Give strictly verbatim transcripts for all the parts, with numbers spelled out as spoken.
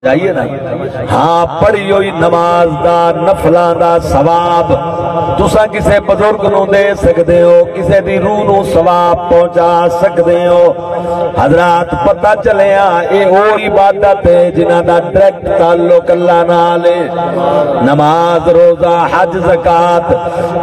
چاہیے نا؟ ہاں، پڑھی ہوئی نماز دا، نفلاں دا ثواب تساں کسے بزرگ نوں دے سکدے ہو، کسے دی روح نوں ثواب پہنچا سکدے ہو۔ حضرات، پتہ چلیا، اے او عبادت ہے جنہاں دا ڈائریکٹ تعلق اللہ نال ہے۔ نماز، روزہ، حج، زکوٰۃ،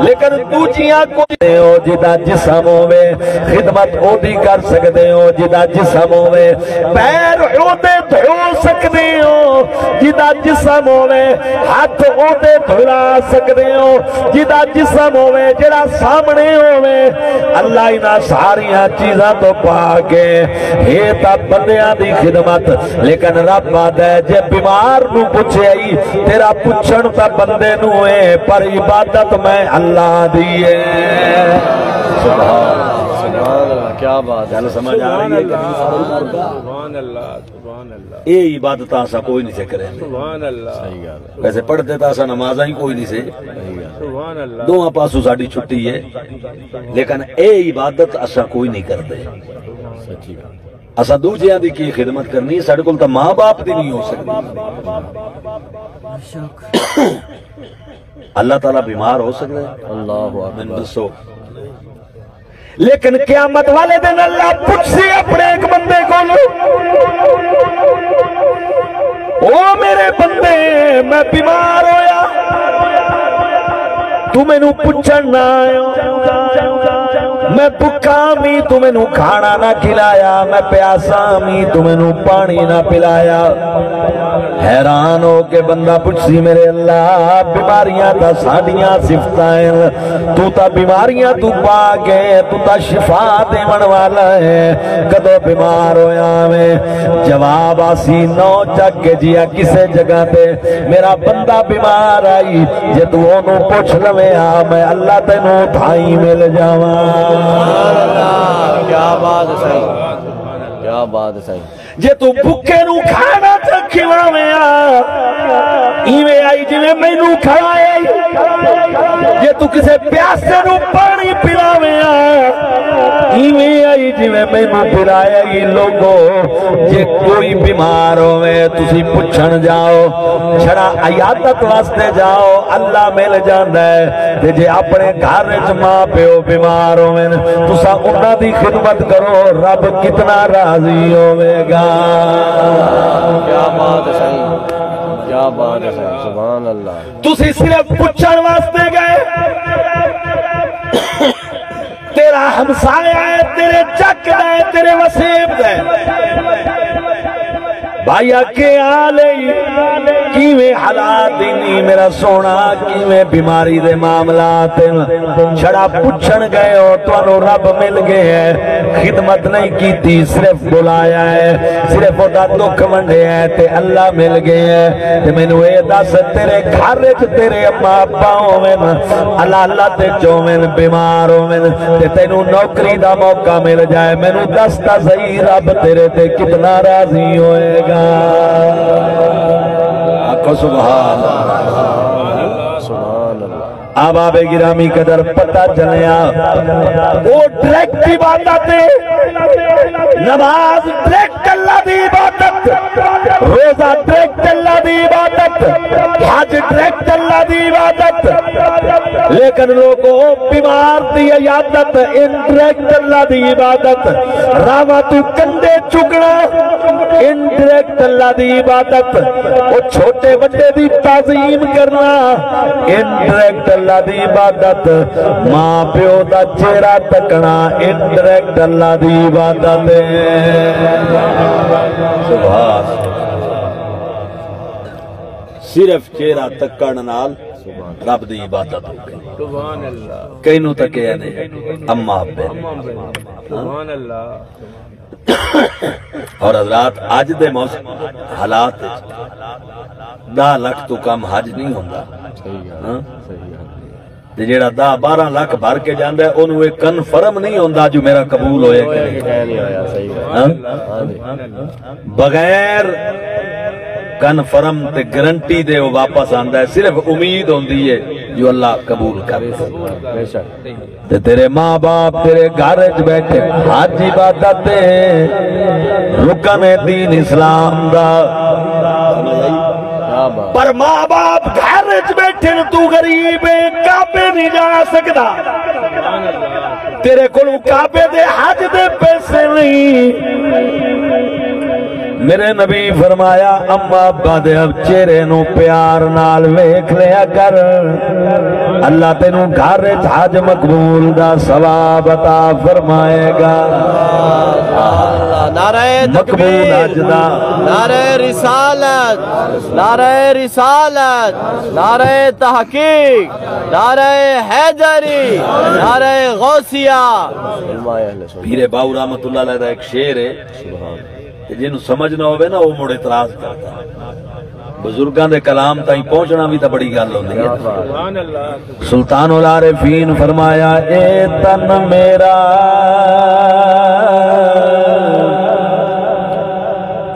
لیکن دوجیاں کوئی نہیں ہو۔ جدا جسم ہووے، خدمت اودی کر سکدے ہو جدا جسم ہووے۔ پیر اودے دھو سکدے ہو جدا جسم ہووے، ہتھ اودے دھلا سکدے ہو جدا جسم ہووے، جڑا سامنے ہووے۔ اللہ انہاں ساریاں چیزاں تو پاک ہے۔ ہے تاں بندیاں دی خدمت، لیکن رب آہدا ہے، جے بیمار نوں پچھے ای، تیرا پچھݨ تاں بندے نوں ہے، پر عبادت میں اللہ دی ہے۔ سبحان اللہ، سبحان اللہ، کیا بات ہے۔ گل سمجھ آ رہی ہے کہ نہیں؟ سبحان اللہ، سبحان اللہ۔ اے عبادتاں اساں کوئی نہیں سے کریں۔ سبحان اللہ۔ صحیح گل ہے۔ ویسے پڑھدے تاں اساں نمازاں ہی کوئی نہیں سے۔ سبحان اللہ۔ دوواں پاسوں ساڈی چھٹی ہے، لیکن اے عبادت اساں کوئی نہیں کردے۔ سچی گل۔ اساں دوجیاں دی کی خدمت کرنی؟ ساڈے کول تاں ماں باپ دی نہیں ہو سکدی۔ اللہ تعالیٰ بیمار ہو سکدا ہے؟ اللہ اکبر۔ مینوں دسو۔ لیکن قیامت والے دن اللہ پچھسی اپنے ایک بندے کولوں، "او میرے بندے، میں بیمار ہویا، تو مینوں پچھن نہ آیا، میں بھکا وی، تو مینوں کھانا نہ کھلایا، میں پیاسا وی، تو مینوں پانی نہ پلایا۔" حیران ہو کے بندہ پچھسی، "میرے اللہ، بیماریاں تاں ساڈیاں صفتاں ہن، تو تاں بیماریاں تو پاک ہے، تو تاں شفا دیوݨ والا ہے، کدوں بیمار ہویا میں؟" جواب آسی، "نو چک کے جیا کسے جگہ تے میرا بندہ بیمار آئی، جے تو اونوں پچھ لویں آ، میں اللہ تینوں اتھائیں مل جاواں۔" سبحان اللہ، کیا بات ہے سائیں، کیا بات ہے سائیں۔ جے تو بھکے نوں کھانا تاں کھلاویں آ، ایویں آئی جویں مینوں کھلائے، جے تو کسے پیاسے نوں پانی پلاویں آ، ایویں آئی جویں مینوں پلائے۔ لوگو، جے کوئی بیمار ہووے، تسی پچھن جاؤ، چھڑا عیادت واسطے جاؤ، اللہ مل جاندا ہے۔ تے جے اپنے گھر وچ ماں پیو بیمار ہوون، تساں انہاں دی خدمت کرو، رب کتنا راضی ہوے گا۔ کیا بات ہے سائیں، کیا بات ہے سائیں، سبحان اللہ۔ تسی صرف پچھن واسطے گئے، تیرا ہمسایہ ہے، تیرے چک دا ہے، تیرے وسیب دا ہے۔ بھائیا، کے حال ہے؟ کیویں حالات ہن میرا سوہݨا؟ کیویں بیماری دے معاملات ہن؟ چھڑا پچھݨ گئے ہو، تہانوں رب مل گئے ہے۔ خدمت نہیں کیتی، صرف بلایا ہے، صرف اودا دکھ ونڈیا ہے تے اللہ مل گئے ہے۔ تے مینوں اے دس، تیرے گھر وچ تیرے اماں ابا ہوون، عدالت وچ ہوون، بیمار ہوون، تے تینوں نوکری دا موقع مل جائے، مینوں دس تاں صحیح، رب تیرے تے کتنا راضی ہوئے گا؟ آکھو سبحان اللہ۔ سبحان اللہ۔ احباب گرامی قدر، پتہ چلیا، او ڈائریکٹ عبادت ہے، نماز ڈائریکٹ اللہ دی عبادت، روزہ ڈائریکٹ اللہ دی عبادت، حج ڈائریکٹ اللہ دی عبادت۔ لیکن لوگو، بیمار دی عیادت انڈائریکٹ اللہ دی عبادت، راواں توں کنڈے چگݨا انڈائریکٹ اللہ دی عبادت، او چھوٹے وڈے دی تعظیم کرنا انڈائریکٹ اللہ دی عبادت، ماں پیو دا چہرہ تکݨا انڈائریکٹ اللہ دی عبادت ہے۔ سبحان۔ صرف چہرہ تکݨ نال رب دی عبادت ہو گئی۔ سبحان اللہ۔ کینوں تکے نے؟ اماں ابے۔ سبحان اللہ۔ اور حضرات، اج دے موسم حالات وچ ݙاہ لکھ توں کم حج نہیں ہوندا۔ صحیح گل ہے، ہاں؟ صحیح گل ہے۔ تے جیڑھا ݙاہ ٻارہ لکھ بھر کے جاندا ہے، اونوں اے کنفرم نہیں ہوندا جو میرا قبول ہوئے کہ ہوئے نہیں۔ کہ نہیں ہویا، صحیح گل ہے۔ ہاں؟ ہاں جی۔ بغیر کنفرم تے گارنٹی دے او واپس آندا ہے، صرف امید ہوندی ہے جو اللہ قبول کرے۔ بے شک۔ تے تیرے ماں باپ تیرے گھر وچ بیٹھے، حج عبادت ہے، رکن ہے دین اسلام دا۔ پر ماں باپ گھر وچ بیٹھے نے، تو غریب ہے، کعبے نہیں جا سکدا، تیرے کولوں کعبے دے حج دے پیسے نہیں۔ میرے نبی فرمایا، اماں ابا دے چہرے نو پیار نال ویکھ لیا کر، اللہ تینوں گھر وچ حج مقبول دا ثواب عطا فرمائے گا۔ اللہ، نعرہ مقبول تکبیر، حج دا۔ نعرہ رسالت، نعرہ رسالت، نعرہ تحقیق، نعرہ حیدری، نعرہ غوثیہ۔ پیر باؤ رحمت اللہ علیہ دا ایک شعر ہے، تے جنوں سمجھ نہ ہوے نا، وہ مڑ اعتراض کردا۔ بزرگاں دے کلام تائیں پہنچنا بھی تاں بڑی گل ہوندی ہے۔ سلطان العارفین فرمایا، اے تن میرا،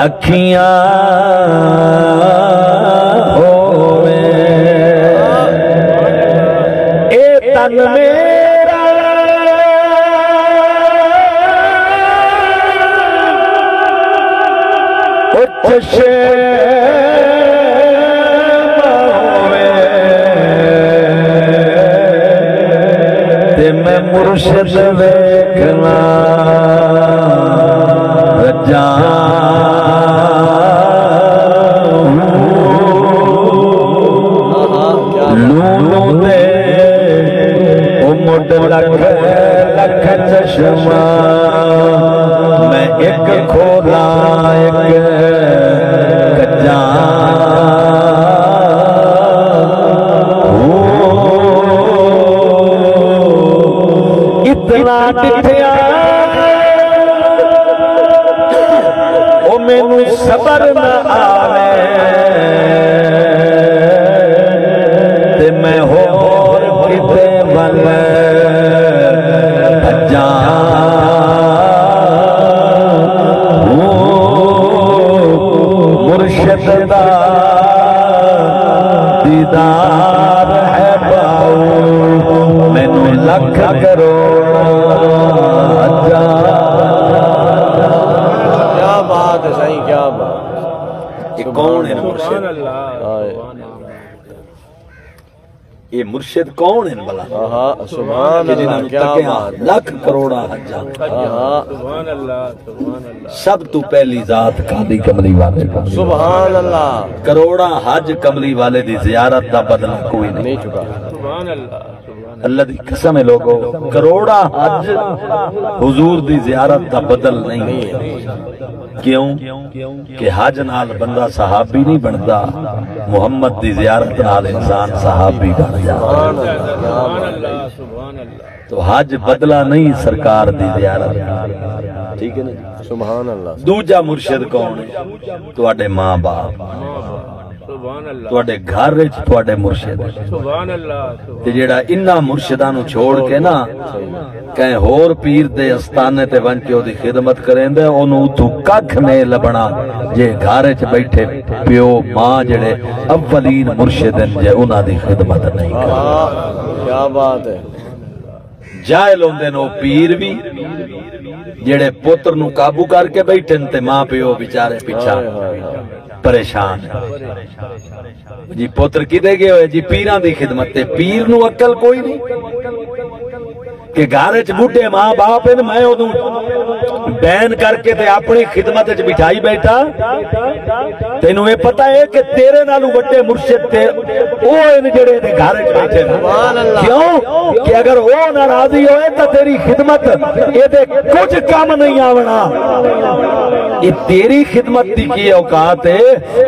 اکھیاں ہووے، اے تن میرا، او چشم ہووے، تے میں مرشد ویکھنا رجاں۔ لوں لوں دے او مڈ لکھ لکھ چشمہ، میں اک کھولاں اک کجاں۔ اتنا ڈٹھیا او مینوں صبر نہ آوے، تے میں ہور کتے ول بھجاں۔ مرشد دا دیدار ہے باؤ، مینوں لکھ کروڑ حجاں۔ کیا بات ہے سائیں، کیا بات۔ یہ کون ہے مرشد؟ ہائے۔ یہ مرشد کون ہیں بھلا؟ آہا، سبحان کہ جنہاں اللہ، نوں کیا تکیاں بات۔ لکھ کروڑاں حجاں۔ آہا۔ سب تو پہلی ذات کالی کملی والے دا۔ سبحان اللہ۔ کروڑاں حج کملی والے دی زیارت دا بدلہ کوئی نہیں۔ نہیں چکا۔ اللہ دی قسم ہے لوگو، کروڑاں حج حضور دی زیارت دا بدل نہیں ہے۔ کیوں؟ کہ حج نال بندہ صحابی نہیں بندا، محمد دی زیارت نال انسان صحابی بن جاندا۔ تو حج بدلہ نہیں، سرکار دی زیارت۔ ٹھیک ہے نا جی؟ سبحان اللہ۔ دوجا مرشد کون ہے؟ تہاڈے ماں باپ، سبحان اللہ۔ تہاڈے گھر وچ تہاڈے مرشد۔ سبحان اللہ۔ تے جیڑا انہاں مرشداں نوں چھوڑ کے نا کہیں ہور پیر دے استانے تے ونج کے اودی خدمت کریندا ہے، اونوں اتھوں ککھ نہیں لبھنا جے گھر وچ بیٹھے پیو ماں جیڑے اولین مرشد ہن جے انہاں دی خدمت نہیں کرے۔ کیا بات ہے۔ جاہل ہوندے نے او پیر وی جیڑے پتر نوں قابو کر کے بیٹھن تے ماں پیو بیچارے پچھا پریشان۔ جی پتر کدے گئے ہوئے جی پیراں دی خدمت تے، پیر نوں عقل کوئی نہیں کہ گھر وچ بڈھے ماں باپ ہن، میں اودوں بین کر کے تے اپنی خدمت وچ بٹھائی بیٹھا۔ تینوں اے پتہ ہے کہ تیرے نالوں وڈے مرشد تے او ہن جڑے دے گھر وچ بیٹھے ہن۔ کیوں کہ اگر او ناراضی ہوئے تاں تیری خدمت اے دے کچھ کم نہیں آونا۔ اے تیری خدمت دی کی اوقات ہے؟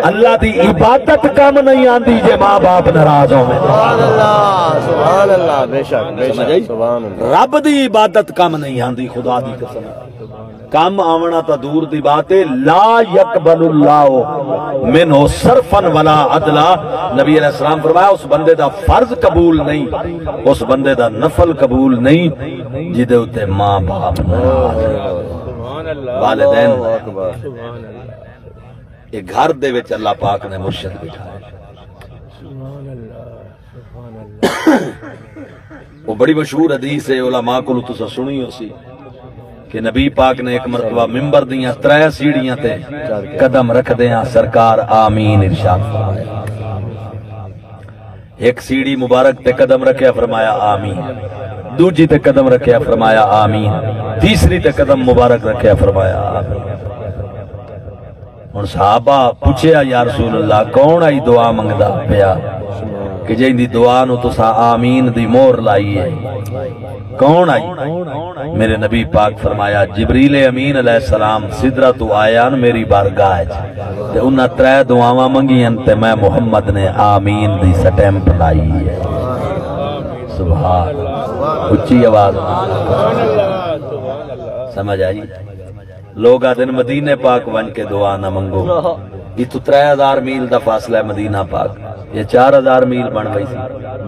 اللہ دی عبادت کم نہیں آندی جے ماں باپ ناراض ہووے۔ سبحان اللہ، سبحان اللہ، بے شک، بے شک، سبحان اللہ۔ رب دی عبادت کم نہیں آندی، خدا دی قسم۔ کم آونا تاں دور دی بات ہے۔ لا یقبل اللہ منہ صرفا ولا عدلا۔ نبی علیہ السلام فرمایا، اس بندے دا فرض قبول نہیں، اس بندے دا نفل قبول نہیں جدے اتے ماں باپ ناراض، والدین۔ یہ گھر دے وچ اللہ پاک نے مرشد بٹھایا۔ وہ بڑی مشہور حدیث ہے، علماء کولوں تساں سنی ہوسی کہ نبی پاک نے ایک مرتبہ ممبر دیاں ترے سیڑھیاں تے قدم رکھدیاں سرکار آمین ارشاد فرمایا۔ ہک سیڑھی مبارک تے قدم رکھیا، فرمایا آمین۔ ݙوجھی تے قدم رکھیا، فرمایا آمین۔ تیسری تے قدم مبارک رکھیا، فرمایا آمین۔ ہݨ صحابہ پچھیا، یا رسول اللہ، کون آئی دعا منگدا پیا کہ جیندی دعا نو تساں آمین دی مہر لائی ہے؟ کون آئی؟ میرے نبی پاک فرمایا، جبریل امین علیہ السلام سدرہ تو آیا ن میری بارگاہ اچ، تے انہاں ترے دعاواں منگیاں تے میں محمد نے آمین دی سٹیمپ لائی ہے۔ سبحان اللہ۔ اچی آواز۔ سمجھ آئی؟ لوگ آدھے نے مدینے پاک ونج کے دعا نہ منگو۔ اتھوں ترے ہزار میل دا فاصلہ ہے مدینہ پاک، یہ چار ہزار میل بن وئی سی۔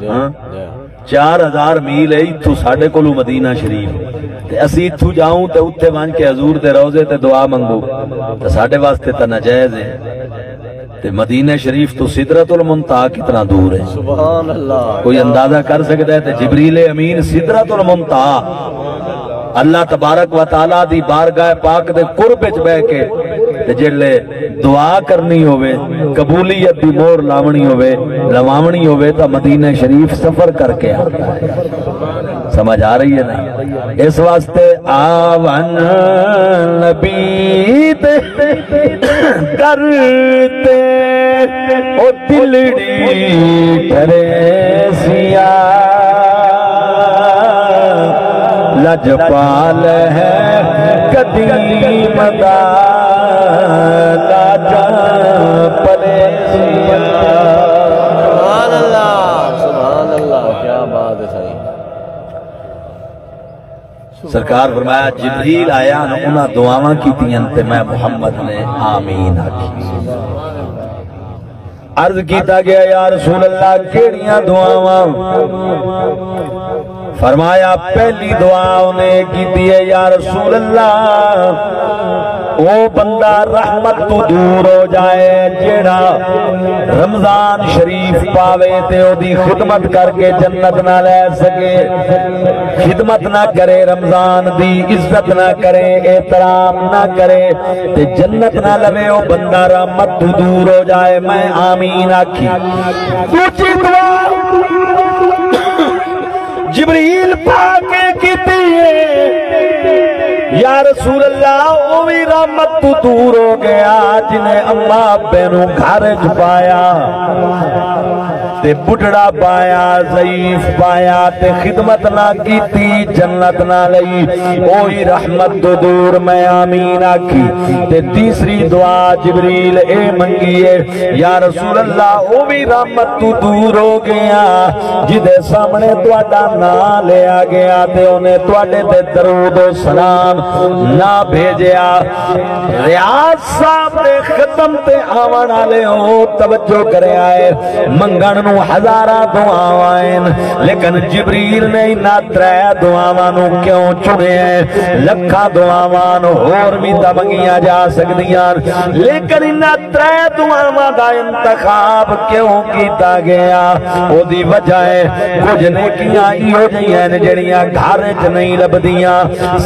ہاں؟ چار ہزار میل ہے اتھوں ساڈے کولوں مدینہ شریف، تے اسی اتھوں جاؤں تے اتھے ونج کے حضور دے روضے تے دعا منگو، تے ساڈے واسطے تاں ناجائز ہے۔ تے مدینہ شریف تو سدرۃ المنتہا کتنا دور ہے؟ سبحان اللہ۔ کوئی اندازہ کر سکدا ہے؟ تے جبریل امین سدرۃ المنتہا اللہ تبارک و تعالیٰ دی بارگاہ پاک دے قرب وچ بہ کے تے جڑے دعا کرنی ہووے، قبولیت دی مہر لاوݨی ہووے، لواوݨی ہووے، تاں مدینہ شریف سفر کر کے آندا ہے۔ سمجھ آ رہی ہے نا؟ اس واسطے آون نبی دے در تے، او دلڑی ٹھریسیا، لجپال ہے قدیم دا لاجا پلیسیا۔ سبحان اللہ، سبحان اللہ، کیا بات ہے سائیں۔ سرکار فرمایا، جبریل آیا نا، انہاں دعاواں کیتیاں تے میں محمد نے آمین آکھی۔ عرض کیتا گیا، یا رسول اللہ، کیڑیاں دعاواں؟ فرمایا، پہلی دعا انہیں کیتی ہے، یا رسول اللہ، او بندہ رحمت تو دور ہو جائے جیڑھا رمضان شریف پاوے تے او دی خدمت کر کے جنت نہ لے سکے، خدمت نہ کرے، رمضان دی عزت نہ کرے، احترام نہ کرے تے جنت نہ لوے، او بندہ رحمت تو دور ہو جائے۔ میں آمین آکھی۔ دوجی دعا جبریل پاک نے کیتی ہے، یا رسول اللہ، او وی رحمت تو دور ہو گیا جنہیں اماں ابے نو گھر وچ پایا تے بڈھڑا پایا، ضعیف پایا تے خدمت نہ کیتی، جنت نہ لئی، اوہی رحمت تو دور۔ میں آمین آکھی۔ تے تیسری دعا جبریل اے منگی ہے، یا رسول اللہ، او وی رحمت تو دور ہو گیا جدے سامنے تہاڈا ناں لیا گیا تے انہیں تہاڈے تے درود و سلام نہ بھیجیا۔ ریاض صاحب دے ختم تے آوݨ آلے ہو، توجہ کرے آئے، منگݨ نو ہزاراں دعاواں ہن، لیکن جبریل نے انہاں ترے دعاواں نو کیوں چنے؟ لکھاں دعاواں نو ہور وی تاں منگیاں جا سکدیاں، لیکن انہاں ترے دعاواں دا انتخاب کیوں کیتا گیا؟ او دی وجہ ہے، کجھ نیکیاں ایہو جیاں ہن جڑیاں گھر وچ نہیں لبدیاں،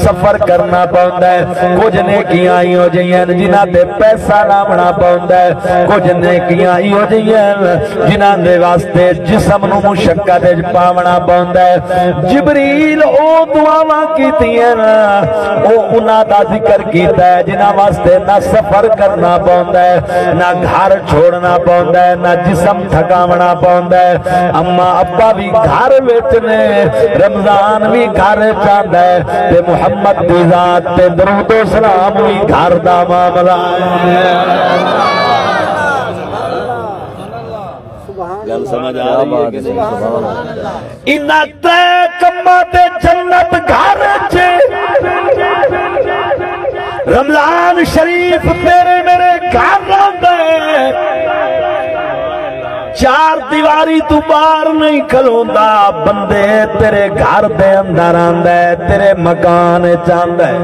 سفر کرنا پوندا ہے۔ کجھ نیکیاں ایہو جیاں ہن جنہاں تے پیسہ لاوݨا پوندا ہے، کجھ نیکیاں ایہو جیاں ہن جنہاں دے واسطے جسم نو مشقت وچ پاوݨا پوندا ہے۔ جبریل او دعاواں کیتیاں، او انہاں دا ذکر کیتا ہے جنہاں واسطے نہ سفر کرنا پوندا ہے، نہ گھر چھوڑنا پوندا ہے، نہ جسم تھکاوݨا پوندا ہے۔ اماں ابا وی گھر وچ نے، رمضان وی گھر وچ آندا ہے، تے محمد دی ذات تے درود و سلام وی گھر دا معاملہ ہے۔ گل سمجھ آ رہی ہے کہ نہیں؟ انہاں ترے کماں تے جنت گھر چ، رمضان شریف تیرے میرے گھر آندا ہے، چار دیواری تو باہر نہیں کھلوندا، بندے تیرے گھر دے اندر آندا ہے، تیرے مکان وچ آندا ہے۔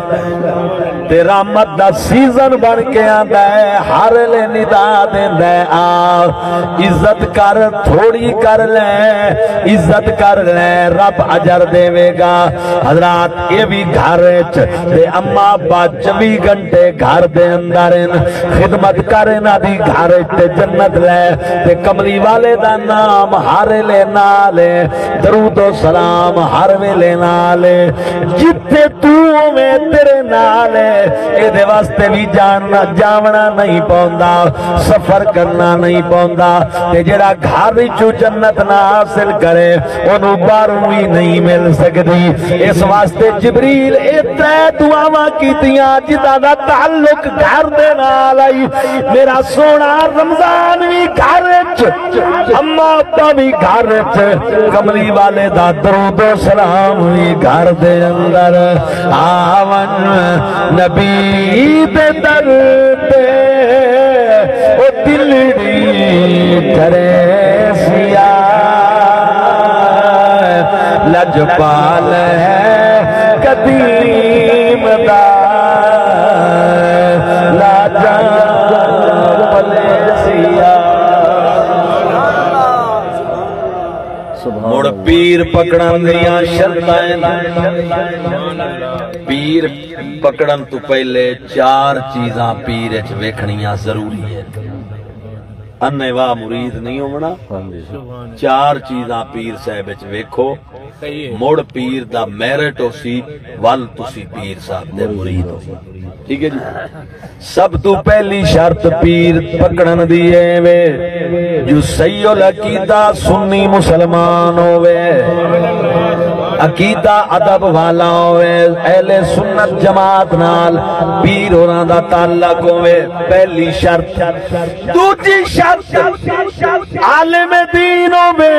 تے رحمت دا سیزن بݨ کے آندا ہے، ہر ویلے ندا دیندا ہے، آ عزت کر، تھوڑی کر لیں، عزت کر لیں، رب اجر ݙیوے گا۔ حضرات، اے وی گھر اچ تے اماں ابا چووی گھنٹے گھر دے اندر ہن، خدمت کر انہاں دی گھر اچ تے جنت لے۔ تے کملی والے دا نام ہر ویلے نال ہے، درود و سلام ہر ویلے نال ہے۔ جتھے توں ہوویں تیرے نال ہے، ایدے واسطے وی جاننا، جاوݨا نہیں پوندا، سفر کرنا نہیں پوندا۔ تے جیڑھا گھر وچوں جنت نہ حاصل کرے، اونوں ٻاہروں وی نہیں مل سڳدی۔ اس واسطے جبریل اے ترے دعاواں کیتیاں، جنہاں دا تعلق گھر دے نال آئی۔ میرا سوہݨا رمضان وی گھر اچ، اماں ابا وی گھر اچ، کملی والے دا درود و سلام وی گھر دے اندر۔ آون نبی دے در تے، او دلڑی کرے سیا، لجپال ہے قدیم دا، لاجا پلیسیا۔ مڑ پیر پکڑن دیاں شرطاں ہن۔ پیر پکڑن توں پہلے چار چیزاں پیر اچ ویکھنیاں ضروری ہن۔ انے واہ مرید نہیں ہووݨا۔ چار چیزاں پیر صاحب اچ ویکھو، مڑ پیر دا میرٹ ہوسی، ول تسی پیر صاحب دے مرید ہوسی۔ ٹھیک ہے جی۔ سب توں پہلی شرط پیر پکڑن دی اے وے جو صحیح العقیدہ سنی مسلمان ہووے، عقیدہ ادب والا ہووے، اہل سنت جماعت نال پیر ہوراں دا تعلق ہووے۔ پہلی شرط۔ دوجی شرط، عالم دین ہووے،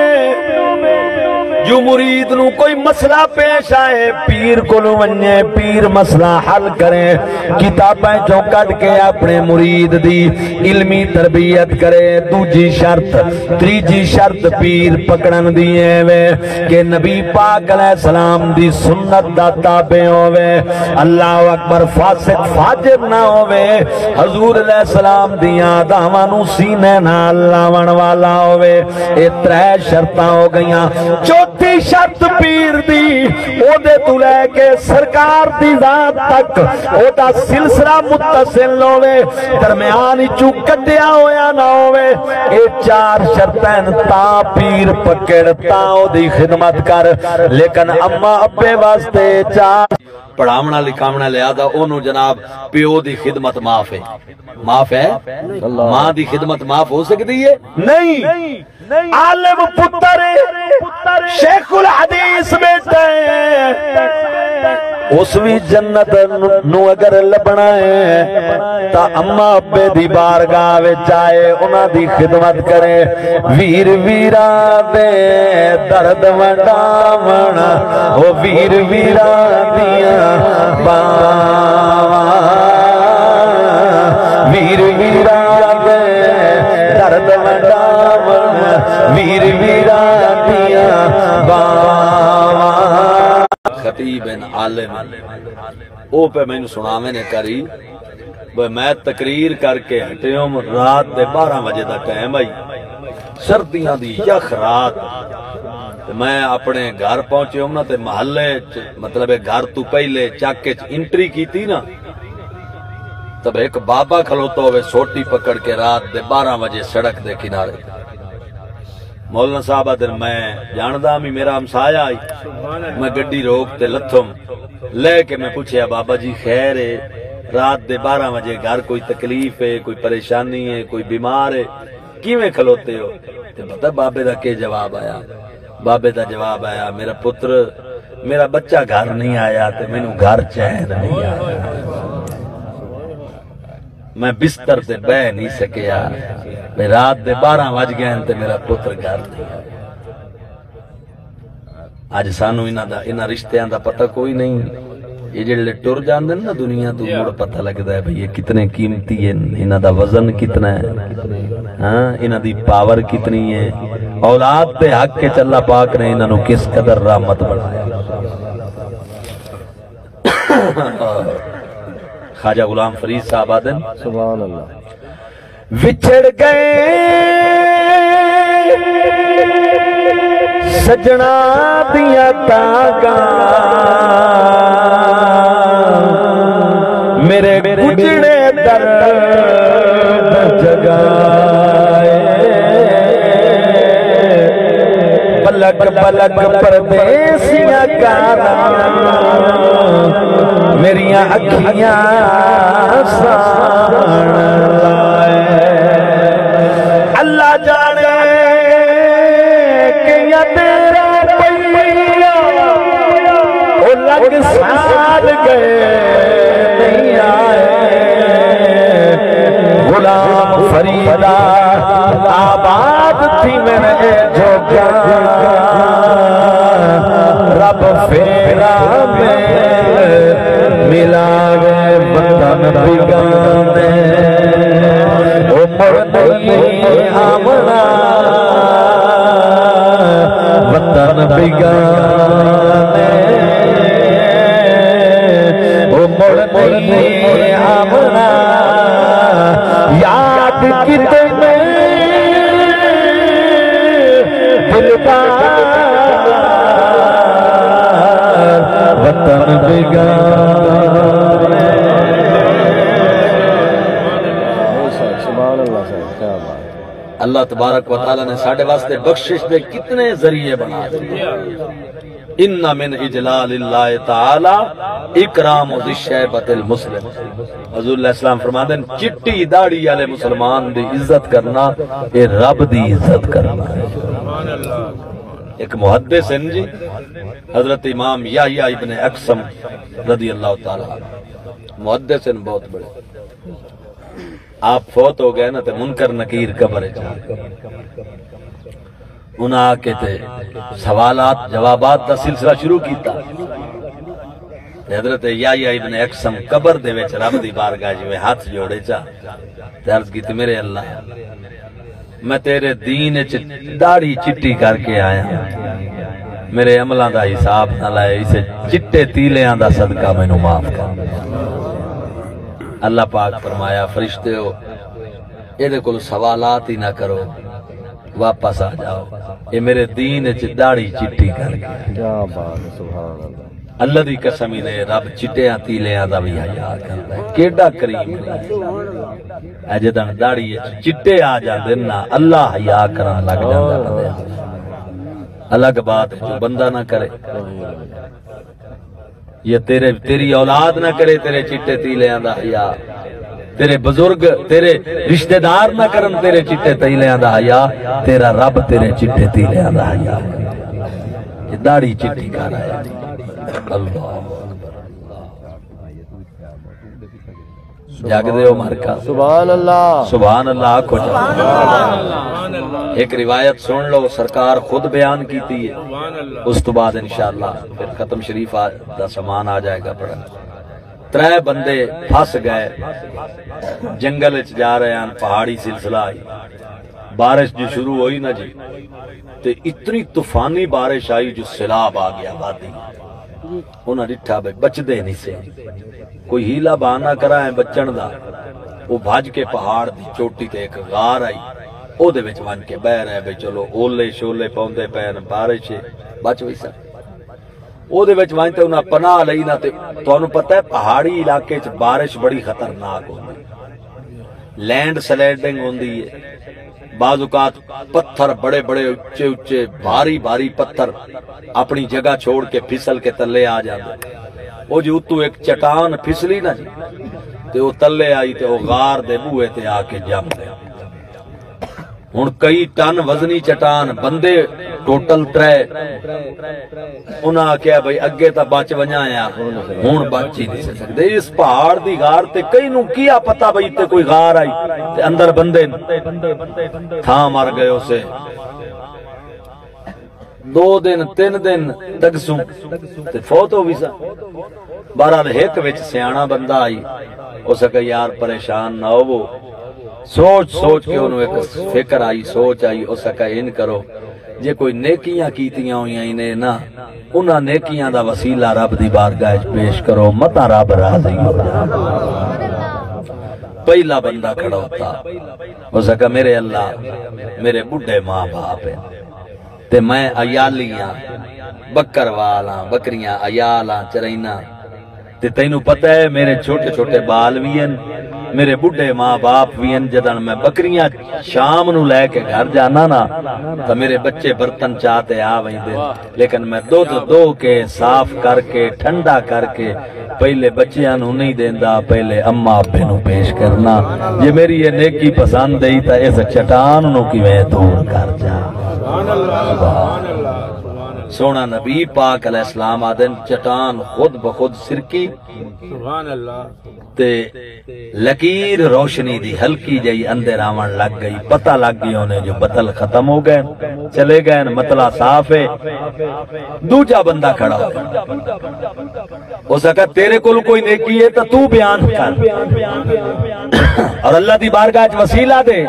جو مرید نوں کوئی مسئلہ پیش آئے، پیر کولوں ونڄے، پیر مسئلہ حل کرے، کتاباں چوں کڈھ کے اپنے مرید دی علمی تربیت کرے۔ دوجی شرط، تریجی شرط پیر پکڑن دی اے وے کہ نبی پاک علیہ السلام دی سنت دا تابع ہووے۔ اللہ اکبر، فاسق فاجر نہ ہووے، حضور علیہ السلام دیاں اداواں نوں سینے نال لاوݨ والا ہووے۔ اے ترے شرطاں ہو گئیاں۔ چوتھی شرط پیر دی، اوندے توں لے کے سرکار دی ذات تک اودا سلسلہ متصل ہووے، درمیان اچوں کٹیا ہویا نہ ہووے۔ اے چار شرطاں ہن، تاں پیر پکڑ، تاں اوندی خدمت کر۔ لیکن اماں ابے واسطے چار پڑھاوݨا لکھاوݨا، لہذا اونوں جناب پیو دی خدمت معاف ہے۔ معاف ہے؟ اللہ۔ ماں دی خدمت معاف ہو سڳدی ہے؟ نہیں۔ عالم پتر ہے، شیخ الحدیث بیٹا ہے، اس وی جنت نو اگر لبھنا ہے تاں اماں ابے دی بارگاہ وچ آئے، انہاں دی خدمت کرے۔ ویر ویراں دے درد ونڈاوݨ، او ویر ویراں دیاں باواں، ویر ویراں دے درد ونڈاوݨ، ویر ویراں دیاں باواں۔ خطیب ہن، عالم ہن، او پئے مینوں سݨاوے نے کری، بھئی میں تقریر کر کے ہٹیوم، رات دے بارہ وجے دا ٹائم آئی، سردیاں دی یخ رات، تے میں اپݨے گھر پہنچیوم نا، تے محلے اچ، مطلب اے گھر توں پہلے چک اچ انٹری کیتی نا، تب ہک بابا کھلوتا ہووے سوٹی پکڑ کے رات دے بارہ وجے سڑک دے کنارے۔ مولانا صاحب آہدن، میں ڄاݨدا ہمی، میرا ہمسایہ آئی۔ میں گݙی روک تے لتھم، لہہ کے میں پچھیا، بابا جی خیر ہے؟ رات دے بارہ وجے گھر کوئی تکلیف ہے، کوئی پریشانی ہے، کوئی بیمار ہے؟ کیویں کھلوتے ہو؟ تے پتہ بابے دا کے جواب آیا؟ بابے دا جواب آیا، میرا پتر، میرا بچہ گھر نہیں آیا تے مینوں گھر چین نہیں آیا۔ میں بستر تے بہہ نہیں سکیا۔ بھئی رات دے بارہ وج گئے تے میرا پتر گھر نہیں آیا۔ اج سانوں انہاں دا، انہاں رشتیاں دا پتہ کوئی نہیں۔ یہ جڑے ٹر جاندے نا دنیا تو، مڑ پتہ لگدا ہے بھئی یہ کتنے قیمتی ہیں، انہاں دا وزن کتنا ہے۔ ہاں، انہاں دی پاور کتنی ہے۔ اولاد دے حق وچ اللہ پاک نے انہاں نوں کس قدر رحمت بنایا۔ خواجہ غلام فرید صاحب آدن، سبحان اللہ۔ وچھڑ گئے سجنا دیاں تاگاں، میرے گجڑے درد جگائے۔ پلک پلک پردیسیاں کاراں، میریاں اکھیاں ساڑ لائے۔ اللہ جانے کہ یا تیرا پیا، او لڳ سال گئے نہیں آئے۔ غلام فریدا آباد تھی میں جوگا، رب پھیرا مل ملاوے وطن بیگانے۔ او مڑ نہیں آونا وطن بیگانے، او مڑ نہیں آونا۔ یاد کتنے دلدار وطن بیگانے۔ سبحان اللہ صاحب، کیا بات ہے۔ اللہ تبارک و تعالیٰ نے ساڈے واسطے بخشش دے کتنے ذریعے بنا دیتے۔ ان من اجلال اللہ تعالیٰ اکرام ذی الشیبۃ المسلم۔ حضور علیہ السلام فرماندے ہیں، چٹی داڑھی والے مسلمان دی عزت کرنا، اے رب دی عزت کرنا ہے۔ ایک محدث ہیں جی، حضرت امام یحییٰ ابن اقسم رضی اللہ تعالیٰ عنہ، محدث ہیں بہت بڑے۔ آپ فوت ہو گئے نا، تے منکر نکیر قبر وچ آ گئے۔ انہاں آ کے تے سوالات جوابات دا سلسلہ شروع کیتا۔ تے حضرت یحییٰ ابن اقسم قبر دے وچ رب دی بارگاہ وچ ہتھ جوڑے چا تے عرض کیتی، میرے اللہ، میں تیرے دین وچ داڑھی چٹی کر کے آیا، میرے عملاں دا حساب نہ لائے، اسے چٹے تیلیاں دا صدقہ مینوں معاف کر۔ اللہ پاک فرمایا، فرشتیو، ایدے کول سوالات ہی نہ کرو، واپس آ جاؤ، اے میرے دین وچ داڑھی چٹی کر گیا۔ کیا بات ہے، سبحان اللہ۔ اللہ دی قسم، ہی نے رب چٹیاں تیلیاں دا وی حیا کردا ہے۔ کیڈا کریم ہے۔ اے جدن داڑھی وچ چٹے آ جاندے نا، اللہ حیا کرن لگ جاندا بندے دا۔ الگ بات ہے جو بندہ نہ کرے، یا تیرے، تیری اولاد نہ کرے تیرے چٹے تیلیاں دا حیا، تیرے بزرگ، تیرے رشتہ دار نہ کرن تیرے چٹے تیلیاں دا حیا، تیرا رب تیرے چٹے تیلیاں دا حیا۔ یہ داڑھی چٹی کر آیا۔ اللہ اکبر۔ جاگ دے او مارکا۔ سبحان اللہ۔ سبحان اللہ آکھو جا۔ ایک روایت سن لو، سرکار خود بیان کیتی ہے۔ اس تو بعد انشاءاللہ پھر ختم شریف آ، دا سامان آ جائے گا پڑھن۔ ترے بندے پھس گئے، جنگل وچ جا رہے ہیں، پہاڑی سلسلہ آئی۔ بارش جو شروع ہوئی نا جی، تے اتنی طوفانی بارش آئی جو سیلاب آ گیا وادی۔ انہاں ݙٹھا بھئی بچدے نہیں سے، کوئی حیلہ بہانہ کرائیں بچݨ دا۔ او بھڄ کے پہاڑ دی چوٹی تے ہک غار آئی، او دے وچ ونڄ کے ٻہہ رہے بھئی چلو اولے شولے پوندے پئن، بارش ہے، بچ ویسن۔ او دے وچ ونڄ تے انہاں پناہ لئی نہ، تے تہانوں پتہ ہے پہاڑی علاقے وچ بارش بڑی خطرناک ہوندی، لینڈ سلائیڈنگ ہوندی ہے، بعض اوقات پتھر بڑے بڑے اچے اچے بھاری بھاری پتھر اپنی جگہ چھوڑ کے پھسل کے تلے آ جاندے۔ او جی اتوں ایک چٹان پھسلی نا جی، تے او تلے آئی تے او غار دے بوہے تے آ کے جم گئے۔ ہن کئی ٹن وزنی چٹان، بندے ٹوٹل ترے۔ انہاں آکھیا بھئی اگے تاں بچ ونڄاں آ، ہن بچ ہی نہیں سڳدے۔ اس پہاڑ دی غار تے کئی نوں کیا پتہ بھئی تے کوئی غار آئی تے اندر بندے نے۔ تھاں مر گئے اسے۔ دو دن، تین دن تگسوں تے فوت ہو ویسا۔ بہرحال ہک وچ سیاݨا بندہ آئی، اس آکھیا یار پریشان نہ ہوو، سوچ سوچ کے انہوں ایک فکر آئی، سوچ آئی، اس آکھیا انج کرو، جے کوئی نیکیاں کیتیاں ہوئیاں انہیں نا، انہاں نیکیاں دا وسیلہ رب دی بارگاہ اچ پیش کرو، متاں رب راضی ہو جائے۔ پہلا بندہ کھڑا ہوتا، اس آکھیا میرے اللہ، میرے بڈھے ماں باپ ہیں، تے میں عیالی ہاں، بکروال ہاں، بکریاں عیال ہاں، چرائیناں۔ تے تینوں پتہ ہے میرے چھوٹے چھوٹے بال وی ہن، میرے بڈھے ماں باپ وی ہن۔ جدن میں بکریاں شام نو لے کے گھر جانا نا، تاں میرے بچے برتن چا تے آ ویندے، لیکن میں دودھ دو کے، صاف کر کے، ٹھنڈا کر کے، پہلے بچیاں نو نہیں دیندا، پہلے اماں ابے نو پیش کرنا۔ جے میری یہ نیکی پسند ہے تاں اس چٹان نو کیویں دور کر جا۔ سوہݨا نبی پاک علیہ السلام آدن، چٹان خود بخود سرکی۔ سبحان اللہ۔ تے لکیر روشنی دی ہلکی جئی اندر آوݨ لگ ڳئی، پتہ لگ ڳیا انہیں جو بتل ختم ہو ڳئے، چلے ڳئے، متلا صاف ہے۔ دوجا بندہ کھڑا ہو ڳیا۔ اس آکھیا تیرے کول کوئی نیکی ہے تاں تو بیان کر اور اللہ دی بارگاہ اچ وسیلہ دے۔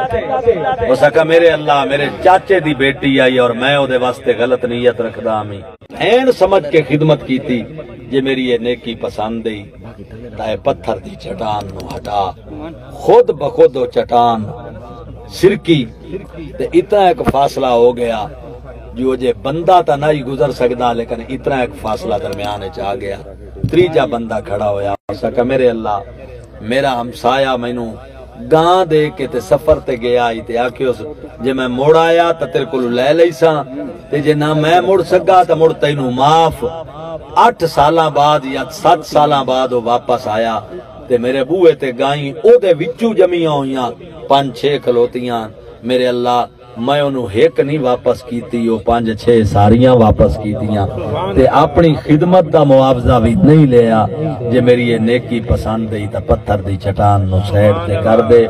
اس آکھیا میرے اللہ، میرے چاچے دی بیٹی آئی اور میں اودے واسطے غلط نیت رکھدا ہامی۔ بھین سمجھ کے خدمت کیتی۔ جے میری یہ نیکی پسند ہئی تاں اے پتھر دی چٹان نو ہٹا۔ خود بخود او چٹان سرکی تے اتنا ایک فاصلہ ہو گیا جو جے بندہ تاں نہ ہی گزر سکدا، لیکن اتنا ایک فاصلہ درمیان اچ آ گیا۔ تریجا بندہ کھڑا ہویا، اس آکھیا میرے اللہ، میرا ہمسایہ مینوں گاں دے کے تے سفر تے گیا ہئی تے آکھیوس جے میں مڑ آیا تاں تیرے کولوں لے لیساں، تے جے نہ میں مڑ سگا تاں مڑ تینوں معاف۔ اٹھ سالاں بعد یا ست سالاں بعد او واپس آیا تے میرے بوہے تے گائیں اودے وچوں ڄمیاں ہوئیاں پنج چھ کھلوتیاں۔ میرے اللہ، میں اونوں ہک نہیں واپس کیتی، او پنج چھ ساریاں واپس کیتیاں تے اپݨی خدمت دا معاوضہ وی نہیں لیا۔ جے میری یہ نیکی پسند ہئی تاں پتھر دی چٹان نو سائیڈ تے کر دے۔